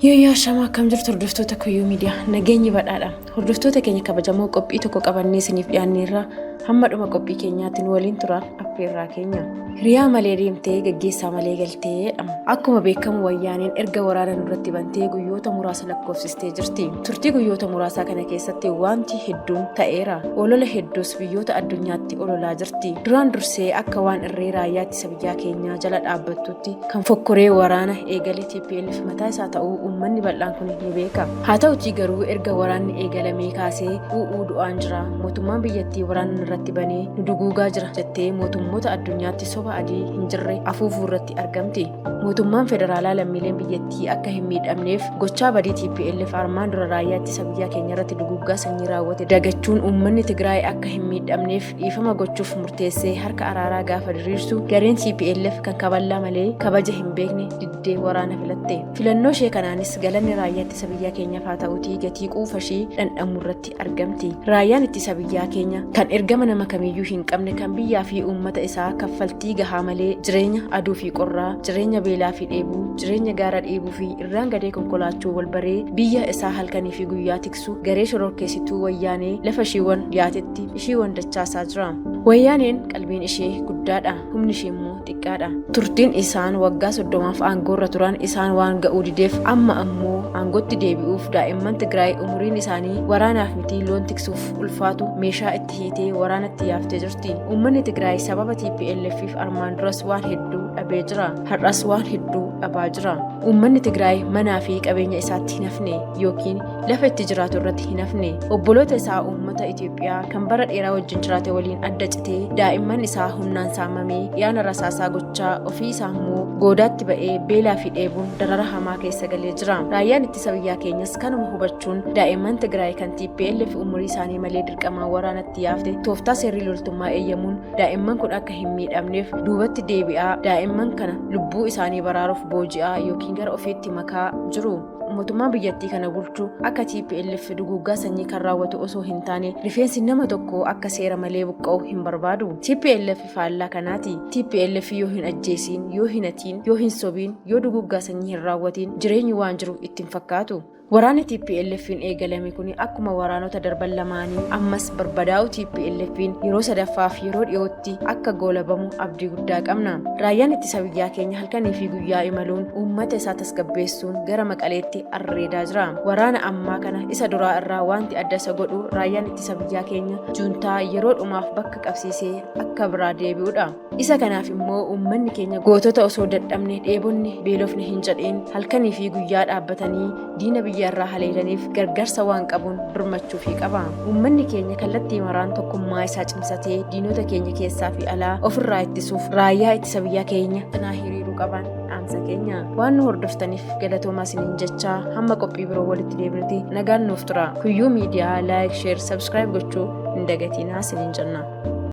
Yooyyaa shamaa akkam jirtu hordoftoota Kuyyuu Miidiyaa nageenyi badhaadha. Hordoftoota keenya kabajamoo qophii tokko qabannee isiniif dhiyaanneerra hamma dhuma qophii keenyaatti nu waliin turaan affeerraa keenya. Hiriyaa malee deemtee gaggeessaa malee galtee jedhama. Akkuma beekamu wayyaaneen erga waraana nurratti bantee guyyoota muraasa lakkoofsistee jirti. Turtii guyyoota muraasaa kana keessatti wanti hedduun ta'eera. Olola hedduus biyyoota addunyaatti ololaa jirti. Duraan dursee akka waan irree raayyaa ittisa biyyaa keenyaa jala dhaabbattutti kan fokkoree waraana eegale TPLF mataa isaa ta'uu uummanni bal'aan kun ni beeka. Haa ta'utii garuu erga waraanni eegalamee kaasee u'uu du'aan jira mootummaan biyyattii waraana nurratti banee nu duguugaa jira jettee mootummoota addunyaatti soba adii hin jirre afuufuu irratti argamti. Mootummaan federaalaa lammiileen biyyattii akka hin miidhamneef gochaa badii TPLF armaan dura raayyaa ittisa biyyaa keenya irratti duguuggaa sanyii raawwate dagachuun uummanni Tigraay akka hin miidhamneef dhiifama gochuuf murteessee harka araaraa gaafa diriirsu gareen TPLF kan kaballaa malee kabaja hin beekne diddee waraana filatte. Filannoo ishee kanaanis galanni raayyaa ittisa biyyaa keenyaaf haa ta'utii gatii quufa ishii dhandhamuu irratti argamti. Raayyaan ittisa biyyaa keenya kan ergama nama kamiyyuu hin qabne kan biyyaa fi uummata isaa kaffaltii gahaa malee jireenya aduu fi qorraa, jireenya beelaa fi dheebuu, jireenya gaara dhiibuu fi irraan gadee konkolaachuu wal baree biyya isaa halkanii fi guyyaa tiksu garee shororkeessituu wayyaanee lafa ishiiwwan dhiyaatetti ishiiwwan dachaasaa jira. Wayyaaneen qalbiin ishee guddaadha, humni ishee immoo xiqqaadha. Turtiin isaan waggaa 30f aangoorra turan isaan waan ga'uu dideef amma ammoo aangootti deebi'uuf daa'imman Tigraay umuriin isaanii waraanaaf miti loon tiksuuf ulfaatu meeshaa itti hiitee waraanatti yaaftee jirti. Uummanni Tigraay sababa TPLFif armaan duras waan hedduu dhabee jira. Har'as waan hedduu dhabaa jira. Uummanni Tigraay manaa fi qabeenya isaatti hin hafne yookiin lafa itti jiraatu irratti hin hafne. Obboloota isaa uummata Itoophiyaa kan bara dheeraa wajjin jiraate waliin adda citee daa'imman isaa humnaan saamamee yaana rasaasaa gochaa ofii isaa immoo goodaatti ba'ee beelaa fi dheebuun darara hamaa keessa galee jira. Raayyaan ittisa biyyaa keenyas kanuma hubachuun daa'imman Tigraay kan TPLF umurii isaanii malee dirqamaan waraanatti yaafte tooftaa seerri loltummaa eeyyamuun daa'imman kun akka hin miidhamneef duubatti deebi'aa daa'imman kana lubbuu isaanii baraaruuf booji'aa yookiin gara ofiitti makaa jiru. Mootummaan biyyattii kana bulchu akka TPLF duguuggaa sanyii kan raawwatu osoo hin taane rifeensi nama tokko akka seera malee buqqa'u hin barbaadu. TPLF faallaa kanaati. TPLF yoo hin ajjeesiin, yoo hin hatiin, yoo hin sobiin, yoo duguuggaa sanyii hin raawwatiin jireenyi waan jiru itti hin fakkaatu. Waraanni TPLF'n eegalame kun akkuma waraanota darban lamaanii ammas barbadaa'uu TPLF'n yeroo sadaffaaf yeroo dhiyootti akka goolabamu abdii guddaa qabna. Raayyaan ittisa biyyaa keenya halkanii fi guyyaa imaluun uummata isaa tasgabbeessuun gara Maqaleetti arreedaa jira. Waraana ammaa kana isa duraa irraa wanti adda isa godhu raayyaan ittisa biyyaa keenya juuntaa yeroo dhumaaf bakka qabsiisee akka biraa deebi'udha. Isa kanaaf immoo uummanni keenya gootota osoo dadhabne dheebonne beelofne hin jedhiin halkanii fi guyyaa dhaabbatanii diina biyya irraa haleelaniif gargaarsa waan qabuun birmachuufii qaba. Uummanni keenya kallattii maraan tokkummaa isaa cimsatee diinota keenya keessaa fi alaa ofirraa ittisuuf raayyaa ittisa biyyaa keenya cinaa hiriiruu qaban dhaamsa keenya. Waan nu hordoftaniif galatoomaa isiniin jechaa hamma qophii biroo walitti deebinuti nagaan nuuf tura. Kuyyuu Miidiyaa like, share, subscribe gochuu hin dagatinaa isiniin jenna.